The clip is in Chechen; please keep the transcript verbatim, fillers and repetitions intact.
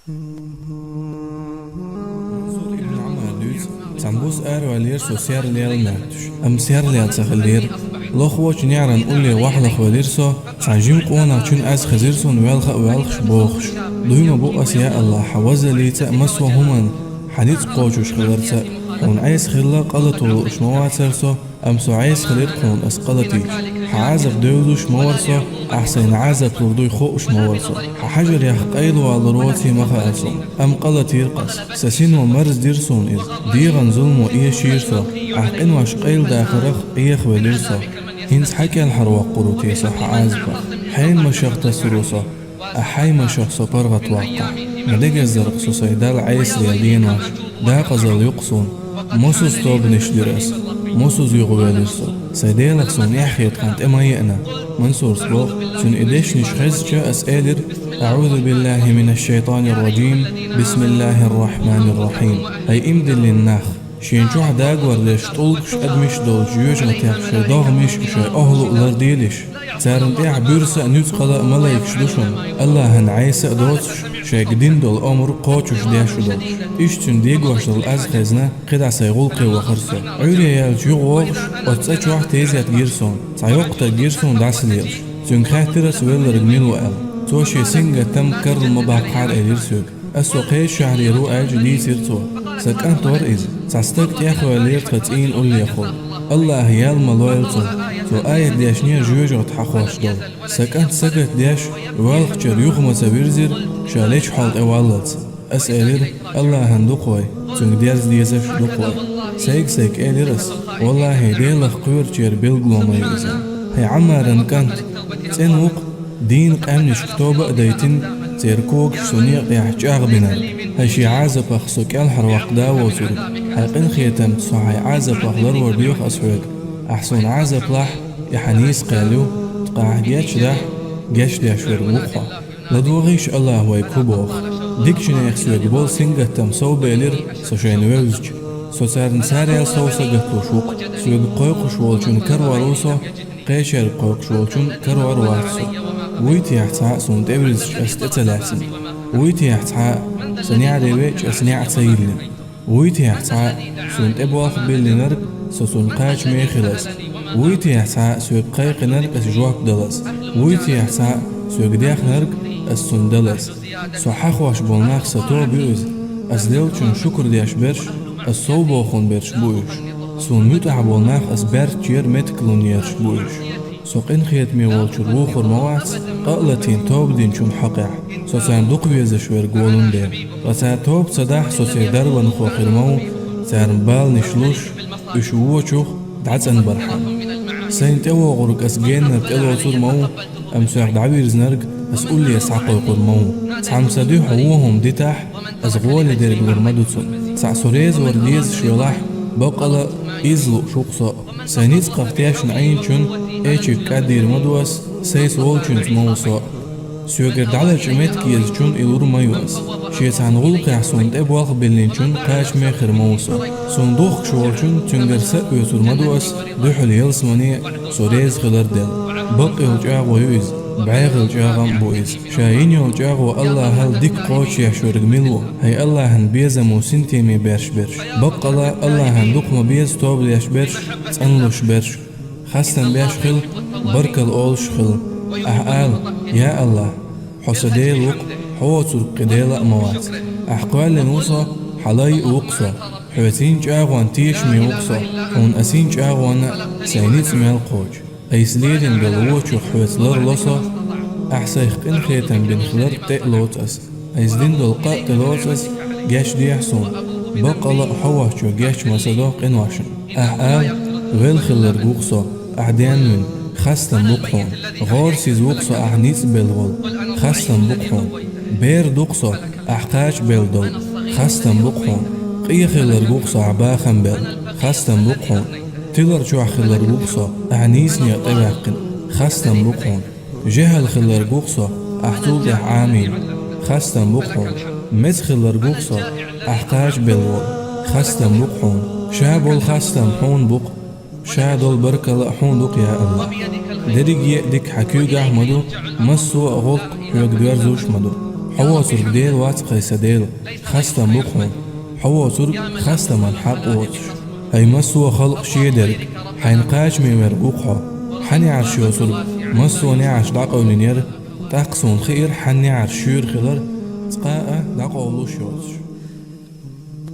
Мансур ибн Ӏаммара дуьйцу: цхьана буса араваьллера со серан лела моьттуш, амма серан лела ца хиллера. Лохвочу неӀаран улле вахьалахвелира со, цхьана жима къонахчун аз хезира суна велха а воьлхуш бохуш: «Дуй ма бу ас, я АллахӀ, хьан вазаллица а, массо а хӀуманна хьан ницкъ кхочуш хиларца а. Хьуна Ӏеса хилла къа латор лууш ма вацара со, амма со Ӏеса хилира хьуна ас къа латийча. Хьан Ӏазап девзаш ма вара со, ахь сайна Ӏазап лур дуй хууш ма вара со. Хьан хьажарех къайла валар воций ма хаьара суна, амма къа латийра-кх ас. Сан сино марздира суна иза, дегӀан зуламо эшийра со, ахь къинош къайладахарх Ӏехавелира со. ХӀинца хьан кӀелхьарвоккхур ву те со хьан Ӏазапах? Хьенан машах тасар ву со, ахь хьайн машах со паргӀатваккхахь? Ма дегаздарх со сайн Далла Ӏеса лела денош, декъазалла ю-кх суна. Мосазза тобанаш дира ас, мосазза юхавелира со. Сайн Делах суна эхь хета хан тӀе ма еана». Мансура боху: «Цуьнан и дешнаш хезча, ас элира: „АӀузу биллахӀи минаш шайтӀанир ражим, бисмиллахӀир рахьманир рахьим“. ХӀай иман диллина нах, шена чохь дагор деш, тӀулгаш, адамаш долчу жоьжахатех шайн догӀмаш а, шайн охӀла а ларделаш. Царна тӀехь буьрса а, нуьцкъала а малайкаш ду шуна, АллахӀан Ӏеса а доцуш, шайга дина долу омра кхочуш деш а долуш. Иштта цуьнан дегош долу аз хезна, кхидӀа сайн гӀуллакхе вахара со. Ӏуьйре яьлча юхавогӀуш, оцу цӀа чохь тезет гира суна. Цхьа йоккха стаг гира суна дӀасалелаш. Цуьнга хаьттира ас велларг мила ву аьлла. Цо шен сингаттам карла ма баккхахьара элира соьга. Ас со кхечу шахьарера ву аьлча дийцира цо. Сан кӀант вара иза. Цхьа стаг тӀехваьллера тхан цӀийнан уллехула. АллахӀа ял ма лойла цунна. Цо аят дешнера жоьжахати хьахош долу. Сан кӀант сагатдеш, воьлхучуьра юха ма ца вирзира, ша лечу хьол тӀе валлалц. Ас элира: „АллахӀан дукха вай, цуьнга дерза дезаш дукха вай“. Сайга-сайга элира ас: „ВаллахӀи, Делах кхоьручеран билгало ма ю иза“. ХӀай Ӏаммаран кӀант, цӀена ву-кх, дийнан къаьмнашка тоба а дайтина, церан когаш со некъа тӀехь чӀагӀбинарг. ХӀай шен Ӏазапах со кӀелхьарваккха да воцург, хьайн къинхетамца со хьайн Ӏазапах ларвар доьху ас хьоьга. Ахь суна Ӏазап лахь, и хьан нийса кхел ю, ткъа ахь гечдахь, гечдеш верг ву-кх хьо. ЛадогӀийша АллахӀа вайга хӀун боху. Дикачу нехан соьга болу сингаттам совбелира со шайна вевзачу. Со царна царел сов сагатлуш ву-кх. Соьга кхойкхуш волчун карор ву со, кхечаьрга кхойкхуш волчун карор вац со. Вуй техьа цхьа а суна тӀевирзича ас тӀе ца лаьцна? Вуй техьа цхьа а сан неӀаре веача ас неӀ ца йиллина? Вуй техьа цхьа а суна тӀе болх биллинарг, со цунна кхачаме хилаза? Вуй техьа цхьа а соьга кхайкхинарг, ас жоп далаза? Вуй техьа цхьа а соьга дехнарг, ас цунна далаза? Со хьахош болу нах сан тоба ю иза. Ас деллачунна шукр деш берш, ас совбохун берш бу уьш. Суна муьтӀахь болу нах ас баьрччера меттиг лун ерш бу уьш. Со къинхетаме волчуьра вухур ма вац, къа а латийна тоба динчун хьокъехь. Со царна дукха везаш верг волун дела. Ткъа цара тоба ца дахь, со церан дарбанхо хир ма ву, царна баланаш луш, уьш вочух дӀацӀанбархьама. Сайна тӀевогӀург ас геннара тӀелоцур ма ву, амма соьх дӀавирзинарг ас улле схьакхойкхур ма ву. Цхьамма сан дуьхьа вон хӀума дитахь, ас гӀоле дерг лур ма ду цунна. Цхьаъ со резавар дезаш велахь, баккъала а изза лууш ву-кх со. Сайн ницкъах тешна Ӏийначун эчиг кӀаддийр ма ду ас, сайца волчуьнца ма ву со. Соьгара дӀалачкъа меттиг езачун и лур ма ю ас. Шен цхьана гӀуллакхехь суна тӀе болх биллинчун кхачаме хир ма ву со. Суна духкуш волчун цуьнгара са а оьцур ма ду ас, дуьхьал ялсамане а со реза хилар а делла. Бакъ йолу чӀагӀо ю иза, бӀе хилла чӀагӀам а бу иза. Ша йина йолу чӀагӀо АллахӀал дика кхочушъеш верг мила ву, хӀай АллахӀан безамо синтеме беш берш? Баккъала а АллахӀан дукха ма беза тоба деш берш, цӀанлуш берш. Хастам беш хила, баркалла олуш хила. Ахь ала: «Я АллахӀ, хьо сан Дела ву-кх, хьо воцург кхин дела а ма вац. Ахь кхоьллина ву со, хьан лай а ву-кх со. Хьоьца йина чӀагӀонна тешаме ву-кх со, хьуна ас йина чӀагӀонна а сайн ницкъ мел кхочу. Айса лерина долу вочух хьоьца ларло со, ахь сайх къинхетам бина хилар тӀе а лоцу ас. Айса дина долу къа а тӀелоцу ас, гечдехьа суна. Баккъала а хьо воцчо геч ма ца до къиношна». Ахь ала: «Вел хилларг ву-кх со, ахь денвина, хастам бу-кх хьуна. ГӀорасиз ву-кх со, ахь ницкъ белла волу, хастам бу-кх хьуна. Бер ду-кх со, ахь кхача белла долу, хастам бу-кх хьуна. Къе хилларг ву-кх со, ахь бахам белла, хастам бу-кх хьуна. Тилар чохь хилларг ву-кх со, ахь нийсане тӀеваьккхина, хастам бу-кх хьуна. ЖехӀал хилларг ву-кх со, ахь цул тӀаьхьа Ӏамийна, хастам бу-кх хьуна. Меца хилларг ву-кх со, ахь кхача белла волу, хастам бу-кх хьуна. Ша болу хастам хьуна бу-кх, ша долу баркалла а хьуна ду-кх, я АллахӀ. Дерриге а дика хьан куьйгахь а ма ду, массо а гӀуллакх хьоьга доьрзуш а ма ду. Хьо воцург Дела вац-кх, хӀай са Дела, хастам бу-кх хьуна. Хьо воцург хастаман хьакъ воцуш. ХӀай массо а халкъ шедерг, хьайна кхачаме верг ву-кх хьо. Хьан неӀарш йоцург массо а неӀарш дӀакъевлина яра, тӀаккха суна хиира хьан неӀарш шуьйра хилар, цкъа а дӀакъовлуш йоцуш.